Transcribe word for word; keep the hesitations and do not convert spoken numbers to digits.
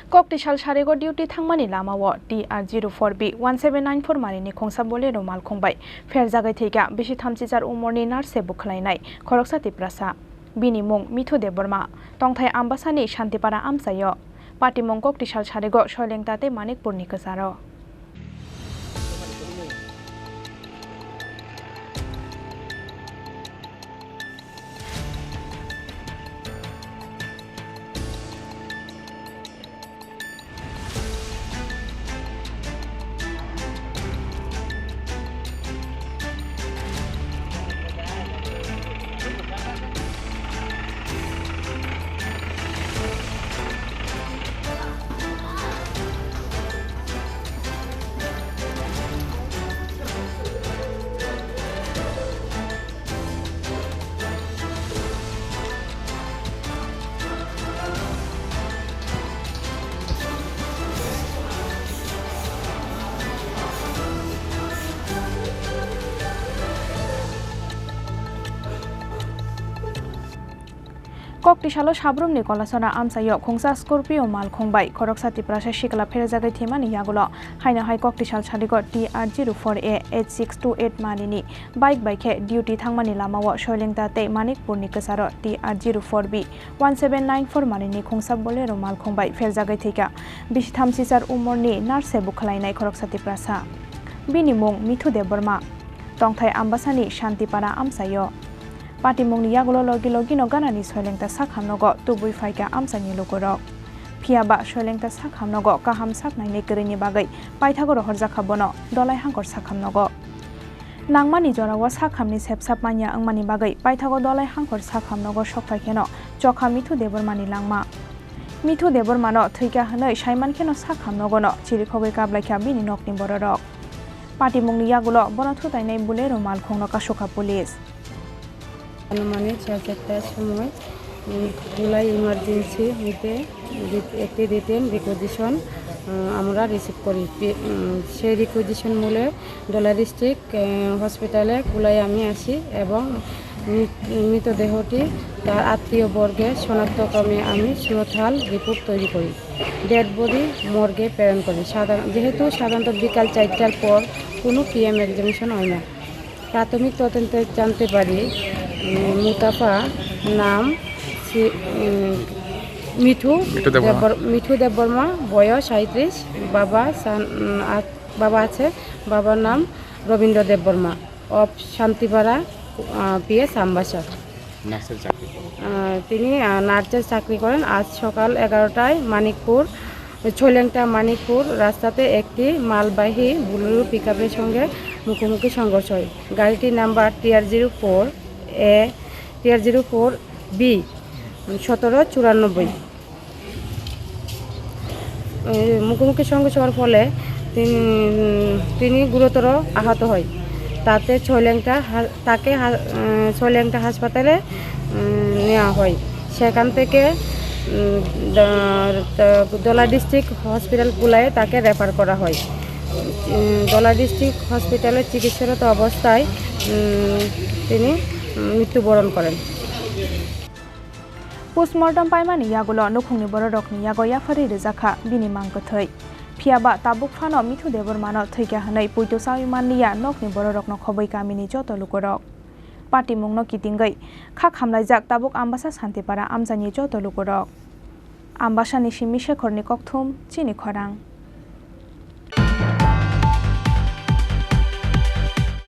Koktisal Sarigo duty thangmani lamao T R zero four B one seven nine four marini khungsa Bolero malkhung bai pherjagwi thwikha bisi thamchi jar umorni nurse bo khwlainai khoroksa Tiprasa. Bini mung Mithu Debbarma, tongthai Ambasani Shantipara amchaio. Patimung Koktisal Sarigo Soilengta tei Manikpurni kwcharo. Koktisalo Sabrumni Kolasora amchaio khungsa Scorpio malkhung bai khoroksa Tiprasa sikla pherjagwi thwimani yagulo haino hai Koktisal Sarigo T R zero four A eight six two eight marini bike bai khe duty thangmani lamao Soilengta tei Manikpurni kwcharo T R zero four B one seven nine four marini khungsa Bolero malkhung bai pherjagwi thwikha bisi thamchi jar umorni nurse bo khwlainai khoroksa Tiprasa. Bini mung Mithu Debbarma, tongthai Ambasani Shantipara amchaio. Patimungni yagulo logi logino ganani Soilengta sakhamnogo tubui phaikha amchaini lukurok. Phiyaba Soilengta sakhamnogo kaham saknaini kwrwini bagwi paithago rohorjakha bono Dolai Hangkor sakhamnogo. Nangmani jorao sakhamni sepsap manya wngmani bagwi paithago Dolai Hangkor sakhamnogo sokphaikheno chokha Mithu Debbarmani langma. Mithu Debbarmano thwikha hwnwi saimankheno sakhamnogono chirikhogwi kablaikha bini nokni bororok. Patimungni yagulo bono thutainai Bolero malkhungno kasukha police. আনুমানিক সাড়ে চারটার সময়, উম, ধুলাই ইমার্জেন্সি হইতে রি-, একটি written requisition, আহ, আমরা রিসিভ করি। পি-, উম, সেই রিকুইজিশন মূলে ডোলা ডিস্ট্রিক্ট, আহ, হসপিটালে কুলাই আমি আসি এবং মৃ-, মৃতদেহটি তার আত্মীয় বর্গে শনাক্তক্রমে আমি সুরতহাল রিপোর্ট তৈরি করি। ডেড বডি মর্গে প্রেরণ করি। সাধারণ, যেহেতু সাধারণত বিকাল চারটার পর কোনো পিএম এক্সামিনেশন হয় না। প্রাথমিক তদন্তে জানতে পারি, উম, মুতাফা নাম সি-, উম, মিঠু মিঠু দেববর্মা। দেববর-, মিঠু দেববর্মা, বয়স সাঁইত্রিশ, বাবা সান-, উম, আ-, বাবা আছে, বাবার নাম রবীন্দ্র দেববর্মা, অফ শান্তিপাড়া, আহ, পিএস আমবাসা। নার্সের চাকরি করেন। আহ, তিনি, আহ, নার্সের চাকরি করেন। আজ সকাল এগারোটায় মানিকপুর, ছৈলেংটা মানিকপুর রাস্তাতে একটি মালবাহী বুলেরো পিকআপের সঙ্গে মুখোমুখি সংঘর্ষ হয়। গাড়িটির নাম্বার টিআর জিরো ফোর এ, টিআর জিরো ফোর বি সতেরো চুরানব্বই। এ, মুখোমুখি সংঘর্ষ হওয়ার ফলে তিনি, তিনি গুরুতর আহত হয়। তাতে ছৈলেংটা হা-, তাকে হা-, এ, ছৈলেংটা হাসপাতালে, উম, নেওয়া হয়। সেখান থেকে, উম, দ-, দ-, দোলা ডিস্ট্রিক্ট হসপিটাল কুলায় তাকে রেফার করা হয়। উম, দোলা ডিস্ট্রিক্ট হসপিটালে চিকিৎসারত অবস্থায়, উম, তিনি, উম, মৃত্যুবরণ করেন। Postmortem paimani yagulo nukhungni bororokni yago yapharwi rwjakha bini mang kwthwi. Phiyaba tabuk phano Mithu Debbarmano thwikha hwnwi puito chawi manliya nokni bororokno khobwi kamini joto lukurok. Patimungno kitingwi kha khamlaijak tabuk Ambasa Santipara amchaini joto lukurok. Ambasani simi Shekhorni kokthum, chini khorang.